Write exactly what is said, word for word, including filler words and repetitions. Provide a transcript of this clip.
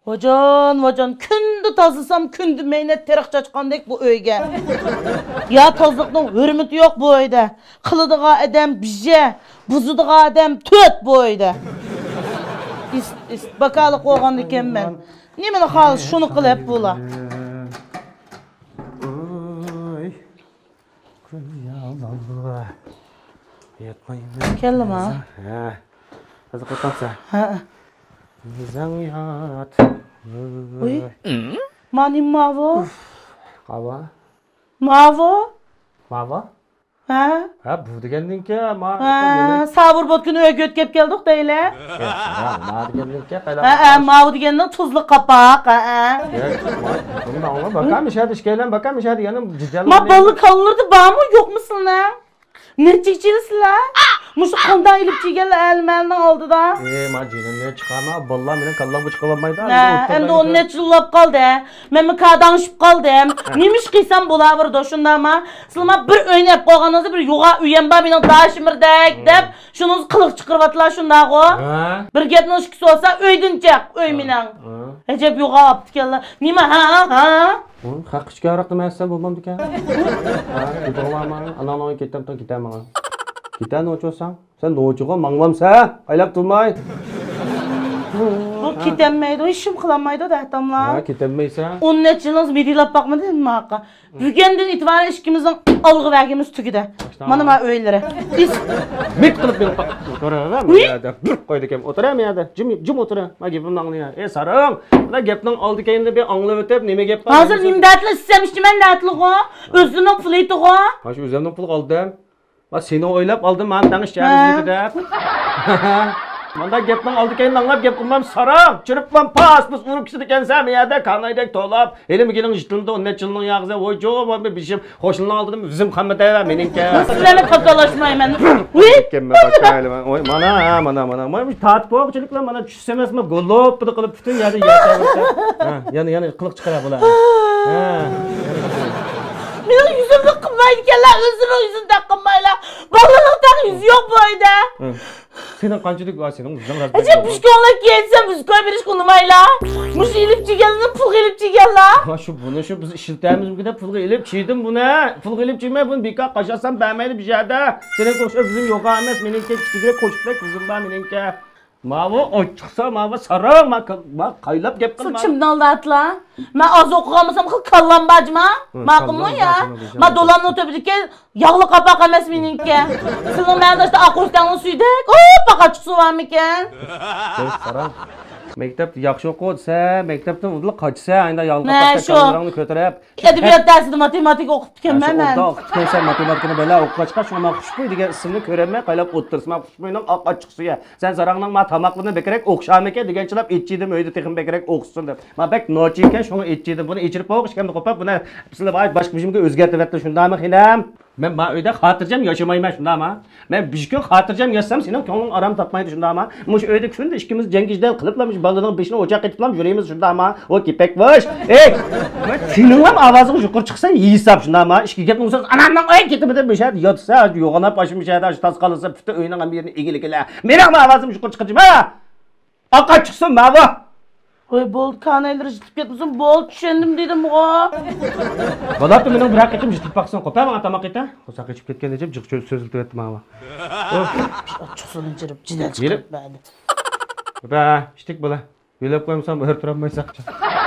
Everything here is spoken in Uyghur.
ۋاجان، ۋاجان، كۈندە تازىلىسام، كۈندە مەينەت تېرىق چاچقاندەك بۇ ئۆيگە. يا تازىلىقنىڭ ھۆرمىتى يوق بۇ ئۆيدە. قىلىدىغان ئادەم بىژە، بۇزىدىغان ئادەم تۆت بۇ ئۆيدە. ئىس-، ئىس-، باكالىق بولغاندىكىن مەن. نېمىنى خالىسا شۇنى قىلىپ بولا. ئوي. كۈن يامانغا ياتمايمەن. كەلدىما؟ ھە. ھازىر قايتامسەن؟ ھە. ئۆزۈڭ يات. ئۇي. ما نېمە ماۋۇ؟ قاۋا. ماۋۇ؟ ماۋۇ؟ ھە؟ ھە، بۇ دېگەندىنكى، ما، ھە، نېمە؟ سابىر بوتكىنى ئۆگۈت كەپ كەلدۇق دەيلى. ھە، ما دېگەندىنكى، قايلا. ھە، ھە، ماۋۇ دېگەننىڭ تۇزلۇق قاپاق، ھە، ھە. يا، ما، بۇنى ئاڭلا، باكام ئىشەدە، ئىككىيلەن باكام ئىشەدە، يەنە جىجەل. ما بالىلار كاللىرىدا بارمۇ، يوقمۇ سىلىنىڭ؟ نەچچە يىلسىلەر؟ مۇشۇ قانداق ئېلىپ چىگەنلەر ئەلمەننىڭ ئالدىدا؟ ئى، ما جېنىمنى چىقارما، بالىلار مېنىڭ كاللامغا چىقىۋالمايدۇ. ھە، ئەمدى ئون نەچچە يىللاپ قالدى. مەنمۇ كاداڭشىپ قالدىم. ھە. نېمە ئىش قىلسام بولاۋېرىدۇ، شۇنداقما؟ سىلىمار بىر ئۆينى ئەپ قويغىنىڭىزدا بىر يوغان ئۆيەم بار مېنىڭ داشىمىردەك دەپ، شۇنىڭىزغا قىلىق چىقىرىۋاتىلا، شۇنداقغۇ؟ ھە. بىر گەپنىڭ ئىككىسى بولسا، ئۆيدىن چىق، ئۆي مېنىڭ. ھە. ئەجەب يوغان ئاپتىكەنلا. نېمە، ھە، ھە؟ ھە؟ ھە، خەق ئىچكى ھاراقنى مەسسە بولمامدىكەن؟ ھە، كېتىڭلار ماڭا. ئاناڭنىڭ ئۆيىگە كېتەمتىڭ، كېتەمەن. كېتە نوچىساڭ. سەن نوچىغا ماڭمامسەن؟ ئايلاپ تۇرماي. بۇ كېتەلمەيدۇ، ھېچنېمە قىلالمايدۇ، دەتاملا. ھە، كېتەلمەيسەن. ئون نەچچە يىلىڭىز مىدىرلاپ باقمىدى ماقا. بۈگۈندىن ئېتىبارەن ئىككىمىزنىڭ ئالغا بەرگىمىز تۈگىدى. مانا ما ئۆيلىرى. مىت قىلىپ مېڭىپ باقىدۇ. ئۇي! بۇ يەردە بىر قويدىكەن. ئولتۇر ھە، بۇ يەردە. جىم، جىم ئولتۇر ھە. ما گېپىمنى ئاڭلا. ئەي ساراڭ، مانا گەپنىڭ ئالدى كەينىدە بىر ئاڭلىۋېتىپ، نېمە گەپ بار؟ ھازىر نېمە دەتلى ئىچسەم ئىچىمەن دەتلىغۇ. ئۆزىنىڭ پۇلى يېتىغۇ. ھە، شۇ ئۆزۈمنىڭ پۇلىغا ئالدىم. ما سېنى ئويلاپ ئالدىم، مانا دەڭ ئىچىمىز دەپ. مانداق گەپنىڭ ئالدى كەينىنى ئاڭلاپ گەپ قىلمام، ساراڭ، چىرىپلام پاس، بىز ئۇرۇپ كېتىدىكەنسەن، بۇ يەردە كانايدەك تولاپ. ھېلىمۇ گېلىڭ يىتىلدى، ئون نەچچە يىلنىڭ ياغىسى، ۋوي جو، ۋوي بېشىم، قوشنىلارنىڭ ئالدىدا ئۆزۈم قالمىدى، مېنىڭكى. سىلەرنى تاكالاشمايمەن. ۋۇي! ۋوي، مانا، ھە، مانا، مانا. مانا بۇ تارتىپ قويغۇچىلىكلار، مانا چۈشسە ئەمەسمۇ، گوللوپپىدە قىلىپ پۈتۈن يەردە يەر تەۋرىسە. ھە، يەنە، يەنە قىلىق چىقىرە بۇلار. ھە. مېنىڭ يۈزۈمنى قىلمايدىكەنلەر، ئۆزىنىڭ يۈزىنى تەق قىلمايلا. بالىلارنىڭ تەق يۈزى يوق بۇ ئۆيدە. ھە. سېنىڭ قانچىلىك بار، سېنىڭ يۈزۈڭ راست. ئەجەب مۇشۇ كۆڭلەك كىيسەم، يۈز كوي بېرىشكە ئۇنىمايلا. مۇشۇ ئېلىپ چىگەنلىرىنى پۇلغا ئېلىپ چىگەنلا. ھا، شۇ بۇنى شۇ بىز ئىشلىتەمىزمىكىن دەپ پۇلغا ئېلىپ چىدىم بۇنى. پۇلغا ئېلىپ چىمەي بۇنى بىكار قاچاتسام بەرمەيدۇ بۇ يەردە. سېنىڭكى ئوخشاپ بىزنىڭ يوغان ئەمەس، مېنىڭكى كىچىكرەك قوشۇقتەك قىزىم بار مېنىڭكى. ماۋۇ ئوچۇقسا، ماۋۇ ساراڭ، ما، ما قايلاپ گەپ قىلما. سىز كىمدىن ئالداتلا؟ مەن ئازۇ ئوقۇغانمىسام خىل كاللام باجما؟ ھە، ماقۇلمۇ كاللام يا؟ بار، شۇنى ما بىلىشىڭىز دولامنىڭ تۆپىدىكى ياغلىق قاپاق ئەمەس مېنىڭكى. سىلىنىڭ مەن داشتا ئاقۇشتاڭنىڭ سۈيىدەك، ئوپپا قاچىقسۇ بارمىكەن؟ قوي، ساراڭ. مەكتەپتە ياخشى ئوقۇ دېسە، مەكتەپتىن ئۇدۇل قاچىسە، ئايندا ياغلىق مە، قاپاقتەك شۇ. كاللىلىرىڭنى كۆتۈرۈپ. ئەدەبىيات دەرسىدە ماتېماتىكا ئوقۇپتىكەنمەن مەن. ئوقۇپتىكەنسەن ماتېماتىكىنى بەلە ئوقۇغاچقا، شۇڭا مەن خۇشبۇي دېگەن ئىسىمنى كۆرەلمەي قايلاپ ئولتۇرسىمەن خۇشبۇينىڭ ئاق ئاچچىقسۇيە. سەن ساراڭنىڭ ما تاماقلىرىنى بەكرەك ئوخشارمىكەن دېگەن چىلاپ ئېچىدىم ئۆيدە تېخىمۇ بەكرەك ئوخشىسۇن دەپ. ما بەك نوچى ئىكەن، شۇڭا ئېچىدىم. بۇنى ئېچىرىپ قويۇپ، ئىشكەمدە قوپاپ، بۇنى سىلى باشقا بىر يېرىمگە ئۆزگەرتىۋەتتى، شۇنداقمۇ خېنىم؟ مەن ما ئۆيدە خاتىرجەم ياشىمايمەن، شۇنداقمۇ؟ مەن بىر كۈن خاتىرجەم ياشىسام، سېنىڭ كۆڭلۈڭ ئارام تاپمايدۇ، شۇنداقمۇ؟ مۇشۇ ئۆيدە كۈندە ئىككىمىز جەڭگىشىدەل قىلىپلا، مۇشۇ بالىنىڭ بېشىنى ئوچاق ئېتىپلا يۈرىمىز، شۇنداقمۇ؟ ئۇ كېپەك باش. ئەي، سېنىڭلام ئاۋازىڭ يۇقىرى چىقسا ھېساب، شۇنداقمۇ؟ ئىككى گەپنىڭ سۆز، ئانامنىڭ ئۆيىگە كېتىمدە مۇشۇ يەردە ياتسا، يوغىناپ ئاشۇ مۇشۇ يەردە ئاشۇ تاس قالسا، پۈتۈن ئۆينىڭ ھەممە يېرىنى ئىگىلىگىلى. مېنىڭمۇ ئاۋازىم يۇقىرى چىققىچە، ھە؟ ئاقا چىقسۇن، ماۋۇ. ۋاي، بولدى، كانايلىرى يىتىپ كەتمىسۇن، بولدى، چۈشەندىم دېدىمغۇ. بولۇپتۇ، مېنىڭ بىرەر قېتىم يىتىپ باقسۇن، قوپە ماڭا تاماق ئېتە. قورساق ئېچىپ كەتكەن ئېچىپ جىق سۆزلىتىۋەتتى ماڭا. ئاچچىقسۇنى چىرىپ، جىدەل چىقىرىپ بەردى. قوپە، ئىشتىك بالا. يۆلەپ قويمىسام، ئۆرە تۇرالمايسەن.